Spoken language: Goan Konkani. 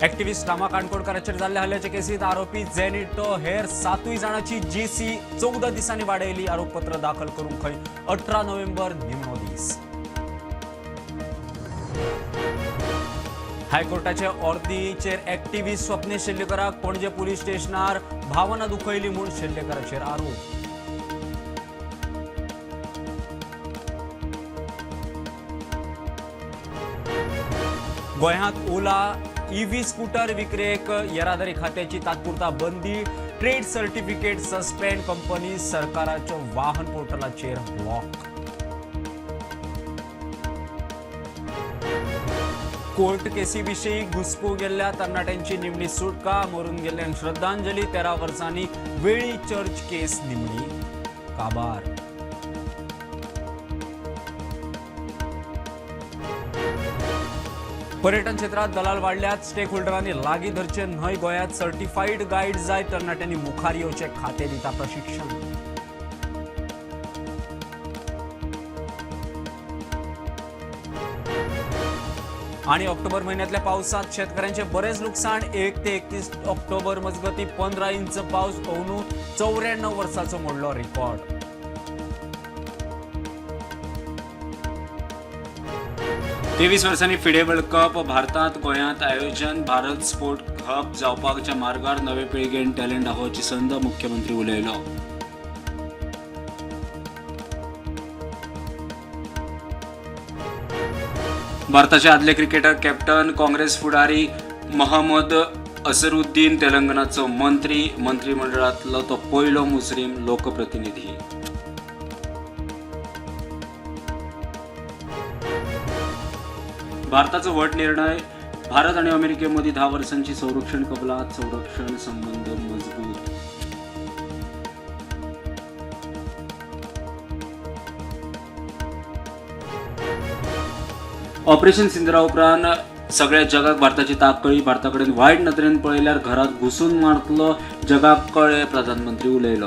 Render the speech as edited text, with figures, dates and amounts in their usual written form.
ऍक्टिव्हिस्ट रामा काणकोणकाराचेर जाल्ल्या हल्ल्याच्या केसीत आरोपी जेनिटो हेर 7 जाणांची जीसी 14 दिसांनी वाडयली. आरोपपत्र दाखल करूंक खंय 18 नोव्हेंबर निमणो दीस. हायकोर्टाचे ऑर्दीचेर ऍक्टिव्हिस्ट स्वप्नेश शेल्लेकराक पणजे पुलीस स्टेशनार भावना दुखयली म्हूण शेल्लेकराचेर आरोप. गोंयांत ओला ईव्ही स्कूटर विक्रेक येरादारी खात्याची तात्पुरता बंदी. ट्रेड सर्टिफिकेट सस्पेंड, कंपनी सरकाराच्या वाहन पोर्टलाचेर ब्लॉक. कोर्ट केसी विशीं घुसपू गेल्ल्या तरणाट्यांची निमणी सुटका. मरून गेल्ल्यांक श्रद्धांजली. 13 वर्सांनी वेळी चर्च केस निमणी काबार. पर्यटन क्षेत्रात दलाल वाडल्यात, स्टेक होल्डरांनी लागीं धरचे न्हय. गोंयांत सर्टिफाईड गायड जाय, तरणाट्यांनी मुखार येवचे, खातें दिता प्रशिक्षण. आणि ऑक्टोबर महिन्यातल्या पावसात शेतकऱ्यांचे बरेच नुकसान. 1 ते 31 ऑक्टोबर मजगती 15 इंच पाऊस अंदू 94 वर्साचो मोडलो रिकॉर्ड. 23 वर्सांनी फिडे वर्ल्ड कप भारतात गोंयांत आयोजन. भारत स्पोर्ट हब जावपाच्या मार्गार नवे पिळगेन टॅलंट दाखोवची संद, मुख्यमंत्री उलयलो. भारताचे आदले क्रिकेटर कॅप्टन काँग्रेस फुडारी महमद असरुद्दीन तेलंगणाचो मंत्री. मंत्रिमंडळांतलो तो पयलो मुस्लीम लोकप्रतिनिधी. भारताचो व्हड निर्णय. भारत आणि अमेरिकेमध्ये 10 वर्षांची संरक्षण कबलात, संरक्षण संबंध मजबूत. ऑपरेशन सिंदुरा उपरांत सगळ्या जगाक भारताची ताक कळ्ळी. भारता कडेन वायट नदरेन पळयल्यार घरात घुसून मारतलो, जगाक कळ्ळें, प्रधानमंत्री उलयलो.